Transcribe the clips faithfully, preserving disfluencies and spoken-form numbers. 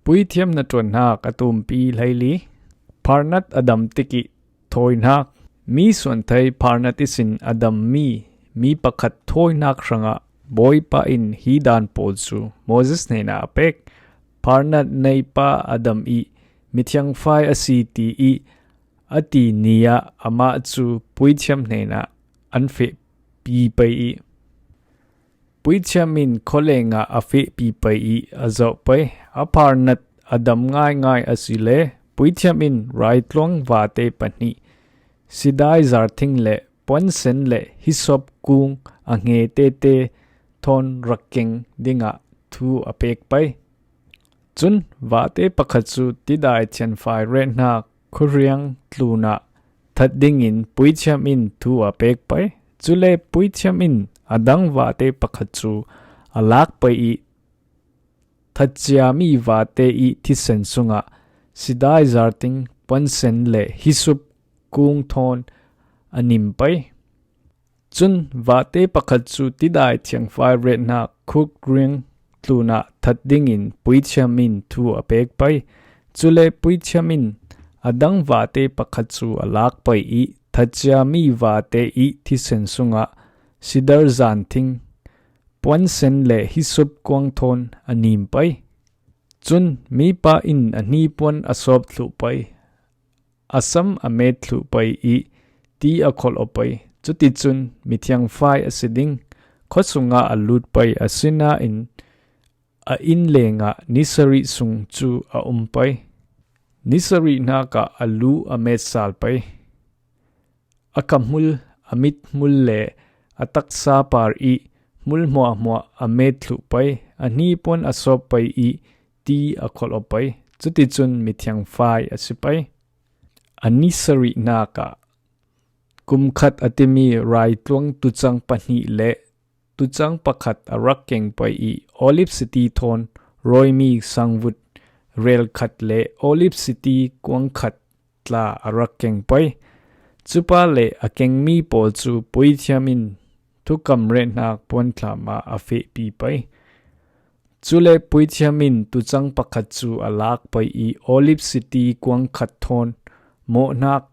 Puithiam na ṭuanhnak a tumpi hleili. Pharnat a dam tikih thawinak. Mi suanthei pharnat ihsin a dammi mi pakhat thawinak hrangah Bawipa in hi dan pawl cu Moses hnenah a pek. Pharnat neipa a dam ih mithiangfai a si ti ih a ti ni ah amah cu puithiam hnenah an fehpi pei ih, puithiam in khualengah a fehpi pei ih a zoh pei. A pharnat a dam ngaingai asile puithiam in raitluang vate pahnih, sidai zarthing le puansen le hisop kung a hnge tete thawn rak keng dingah thu a pek pei. Cun vate pakhat cu tidai thianfai rehnak khuariang tlunah that dingin puithiam in thu a pek pei. Cule puithiam in a dang vate pakhat cu a lak pei ih, that ciami vate ih thisen sungah sidai zarthing, puansen le hisop kung thawn a nim pei. Cun vate pakhat cu tidai thiangfai rehnak khuariang tlunah that dingin puithiam in thu a pek pei. Cule puithiam in a dang vate pakhat cu a lak pei ih, that ciami vate ih thisen sungah sidar zarthing, puansen le hisop kung thawn a nim pei. Cun mipa in a hnipuan a sawp thluh pei, a sam a met thluh pei ih ti a kholh aw pei. Cuticun mithiangfai a si ding. Khuasungah a lut pei, asinain a inn lengah ni sarih sung cu a um pei. Ni sarih hnakah a lu a met sal pei. A kha hmul, a mit hmul le a taksa par ih hmul hmuahhmuah a met thluh pei, a hnipuan a sawp pei ih ti a kholh aw pei. Cuticun mithiangfai a si pei. A ni sarih hnakah kum khat a timi raitluang tucang pahnih le tucang pakhat a rak keng pei ih, olive siti thawn rawimi sangvut rel khat le olive siti kuang khat tla a rak keng pei. Cupa le a kengmi pawl cu puithiam in thukam rehnak puanthlam ah a fehpi pei. Cule puithiam in tucang pakhat cu a lak pei ih, olive siti kuang khat thawn mawhnak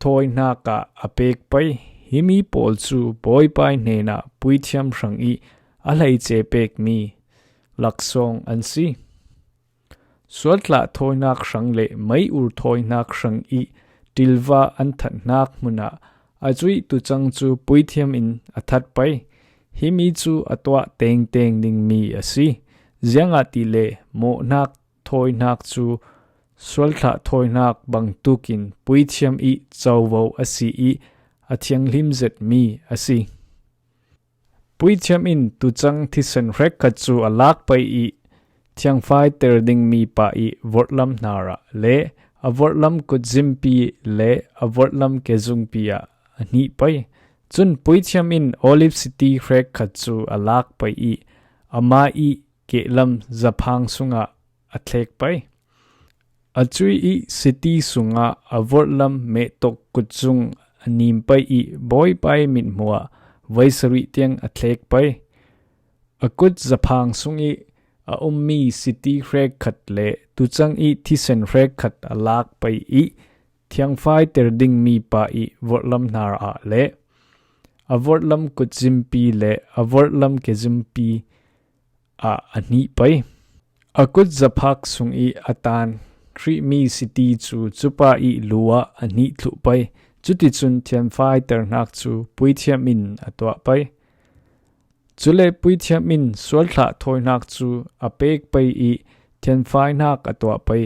thawinak ah a pek pei. Himi pawl cu Bawipa hnenah puithiam hrang ih a hleice pekmi laksawng an si. Sualthlah thawinak hrang le mei-ur thawinak hrang ih ṭilva an thatnak hmunah a cuih tucang cu puithiam in a that pei. Himi cu a tuah tengteng dingmi a si. Ziangahtile mawhnak thawinak cu sualthlah thawinak bangtukin puithiam ih covo a si ih a thianghlim zetmi a si. Puithiam in tucang thisen hrekkhat cu a lak pei ih thiangfaiter dingmi pa ih vorhlam hnarah le a vorhlam kutzimpi le a vorhlam kezungpi ah a hnih pei. Cun puithiam in olive siti hrekkhat cu a lak pei ih amah ih kehlam zaphang sungah a thlek pei. A cuih ih siti sungah a vorhlam mehtok kutzung a nim pei ih Bawipa ih mithmuh ah voi sarih tiang a thlek pei. A kut zaphang sung ih a ummi siti hrekkhat le tucang ih thisen hrekkhat a lak pei ih thiangfaiter dingmi pa ih vorhlam hnar ah le a vorhlam kutzimpi le a vorhlam kezimpi ah a hnih pei. A kut zaphak sung ih a tan hrihmi siti cu cupa ih lu ah a hnih thluh pei. Cuticun thianfaiternak cu puithiam in a tuah pei. Cule puithiam in sualthlah thawinak cu a pek pei ih thianfainak a tuah pei.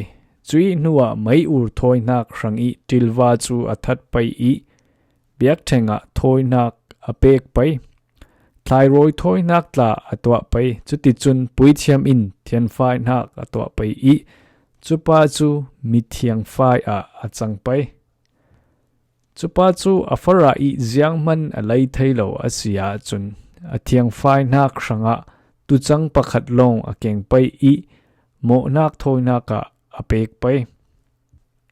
Cuih hnuah mei-ur thawinak hrang ih ṭilva cu a that pei ih biakṭheng ah thawinak a pek pei. Thlairawi thawinak tla a tuah pei. Cuticun puithiam in thianfainak a tuah pei ih cupa cu mithiangfai ah a cang pei. Cupa cu a farah ih zianghman a lei thei lo a si ahcun a thiangfainak hrangah tucang pakhat lawng a keng pei ih mawhnak thawinak ah a pek pei.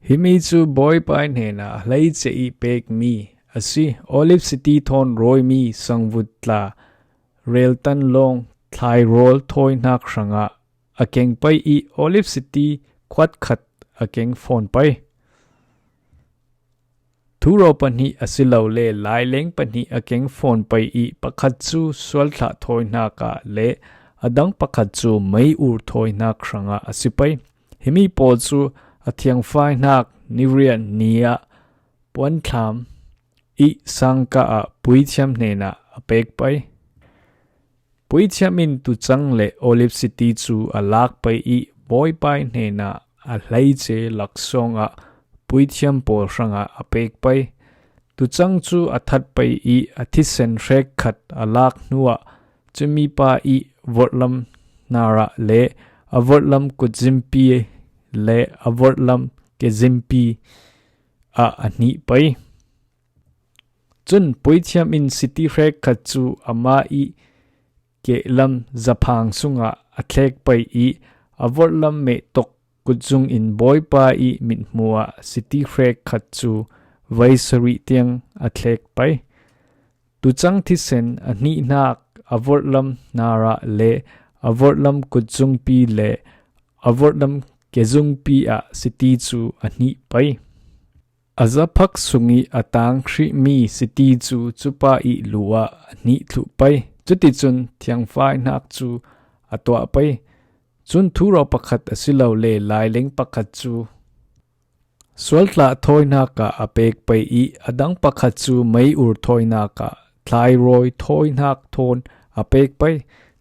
Himi cu Bawipa hnenah hleice ih pekmi a si. Olive siti thawn rawimi sangvut tla reltan lawng thlairawl thawinak hrangah a keng pai i Olive City khuat khat a keng fawn pai. Thuro pahnih a si lo le laileng pahnih a keng fawn pai i pakhat cu sualthlah thawinak ah le a dang pakhat cu mei ur thawinak hrangah a si pai. Himi pawl cu a thiangfainak nirian ni ah puanthlam i sangka ah puithiam hnenah a pek pai. Puithiam in tucang le Olive City cu a lak pai i Bawipa hnenah a hleice laksawng ah puithiam pawl hrangah a pek pai. Tucang cu a that pai i a thisen hrekkhat a lak hnuah cumi pa i vorhlam narah le a vorhlam kutzimpi le a vorhlam kezimpi ah a hnih pai. Cun puithiam in city hrekkhat cu amah i kehlam zaphang sungah a thlek pai i a vorhlam mehtok kutzung in Bawipa i mithmuh ah city hrekkhat cu veisarih tiang a thlek pai. Tucang thisen a hnihnak a vorhlam narah le a vorhlam kutzungpi le a vorhlam kezungpi ah city cu a hnih pai. A zaphak sung i a tang hrihmi city cu cupa i lu ah a hnih thluh pai. Cuticun thiangfainak cu a tuah pai. Cun thuro pakhat a si lo le laileng pakhat cu sualthlah thawinak ah a pek pai i a dang pakhat cu mei ur thawinak ah thlairawi thawinak thawn a pek pai.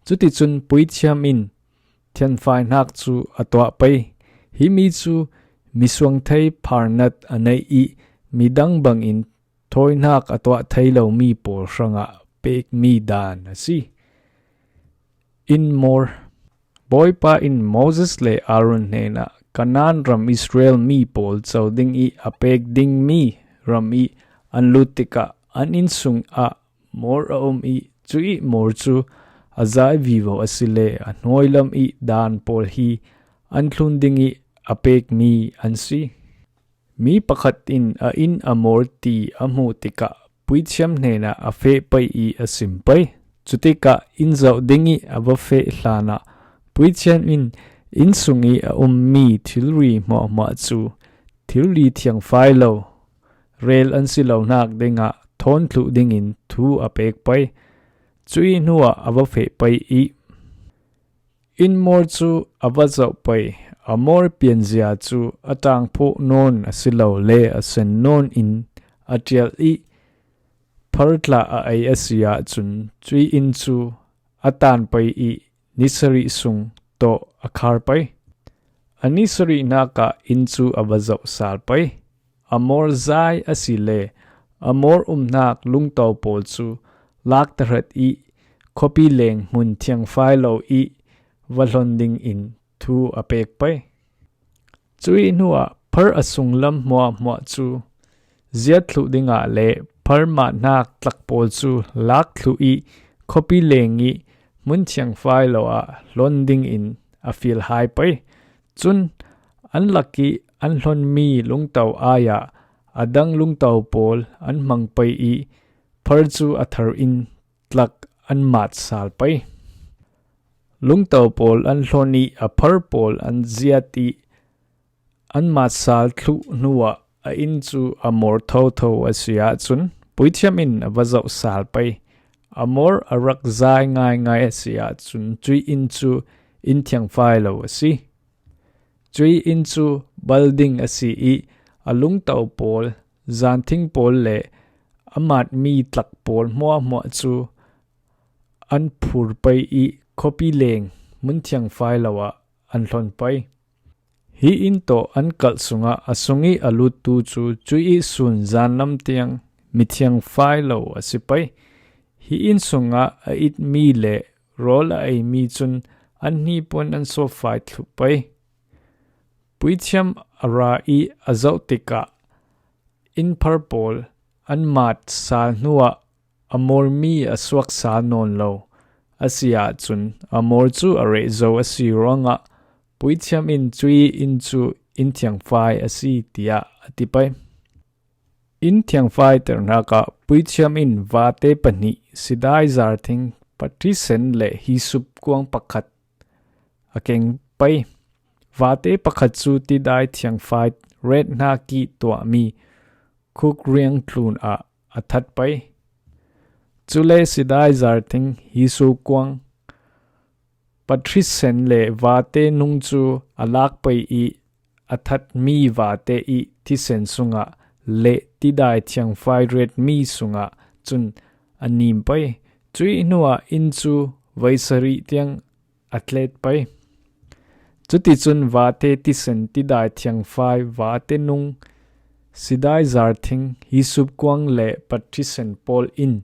Cuticun puithiam in thiangfainak cu a tuah pai. Himi cu misuangthei pharnat a neih i midang bangin thawinak a tuah thei lomi pawl hrangah pekmi dan a si. Inn mawr. Bawipa in Moses le Aaron hnenah Kanaan ram Israel mi pawl co ding i a pek dingmi ram i an lut tikah an innsung ah mawr a um i cu i mawr cu a zai vivo a si le a hnuailam i dan pawl hi an thlun ding i a pekmi an si. Mi pakhat in a inn a mawr ti a hmuh tikah puithiam hnenah a feh pai i a sim pai. Cutikah inn zoh ding i a va feh hlanah puithiam in inn sung i a ummi thilri hmuahhmuah cu thilri thiangfai lo rel an si lonak dingah thawn thluh dingin thu a pek pai. Cuih hnuah a va feh pai i inn mawr cu a va zoh pai. A mawr pianzia cu a ṭangphawh nawn a si lo le a sen nawn in a ṭial i phar tla a ei a si ahcun cuih inn cu a tan pai i ni sarih sung tawh a khar pai. A ni sarihnak ah inn cu a va zoh sal pai. A mawr zai a si le a mawr umnak lungto pawl cu lak tahrat i khuapi leng hmun thiangfai lo i va hlon dingin thu a pek pai. Cuih hnuah phar a sunglam hmuahhmuah cu ziat thluh dingah le phar mahnak tlak pawl cu lak thluh i khuapi leng i hmun thiangfai lo ah hlon dingin a fial hai pai. Cun an lak i an hlonmi lungto ai-ah a dang lungto pawl an hmang pai i phar cu a thar in tlak an mat sal pai. Lungto pawl an hlon i a phar pawl an ziat i an mat sal thluh hnuah a inn cu a mawr thotho a si ahcun puithiam in a va zoh sal pai. A mawr a rak zai ngaingai a si ahcun cuih inn cu inn thiangfai lo a si. Cuih inn cu bal ding a si i a lungto pawl, zanthing pawl le a matmi tlak pawl hmuahhmuah cu an phur pai i khuapi leng hmun thiangfai lo ah an hlon pai. Hi inn tawh an kalh sungah a sung i a luttu cu cuih i sun zanlam tiang mithiangfai lo a si pai. Hi inn sungah a itmi le rawl a eimi cun an hnipuan an suakfai thluh pai. Puithiam a ra i a zoh tikah inn phar pawl an mat sal hnuah a mawrmi a suak sal nawn lo a si ahcun a mawr cu a reh zo a si ruangah puithiam in cuih inn cu inn thiangfai a si, tiah a ti pai. Inn thiangfai terhnak ah puithiam in vate pahnih, sidai zarthing, paṭisen le hisup kuang pakhat a keng pei. Vate pakhat cu tidai thiangfai ret hna ki tuahmi khukriang tlun ah a that pei. Cule sidai zarthing Hisu kuang patrisen le vate nung cu a lak pei i a thatmi vate i thisen sungah le tidai thiangfai retmi sungah cun a nim pei. Cuih hnuah inn cu voi sarih tiang a tlet pei. Cuticun vate thisen tidai thiangfai vate nung sidai zarthing Hisu kuang le patrisen pawl in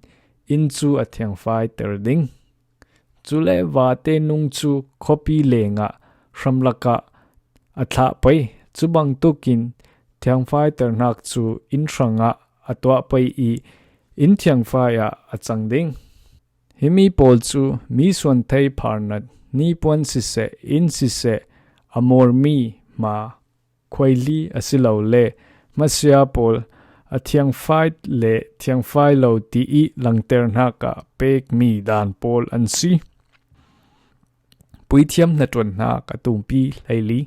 inn cu a thiangfai ter ding. Cule vate nung cu khuapi lengah hramlakah a thlah pei. Cubangtukin thiangfai terhnak cu inn hrangah a tuah pei i inn thiangfai ah a cang ding. Himi pawl cu mi suanthei pharnat nipuan siseh, inn siseh, a mawrmi hma khuaili asilole hmasia pawl a thiangfai le thiangfai lo ti i langter hnak ah pekmi dan pawl an si. Puithiam hnaṭuanhnak a tumpi hleili.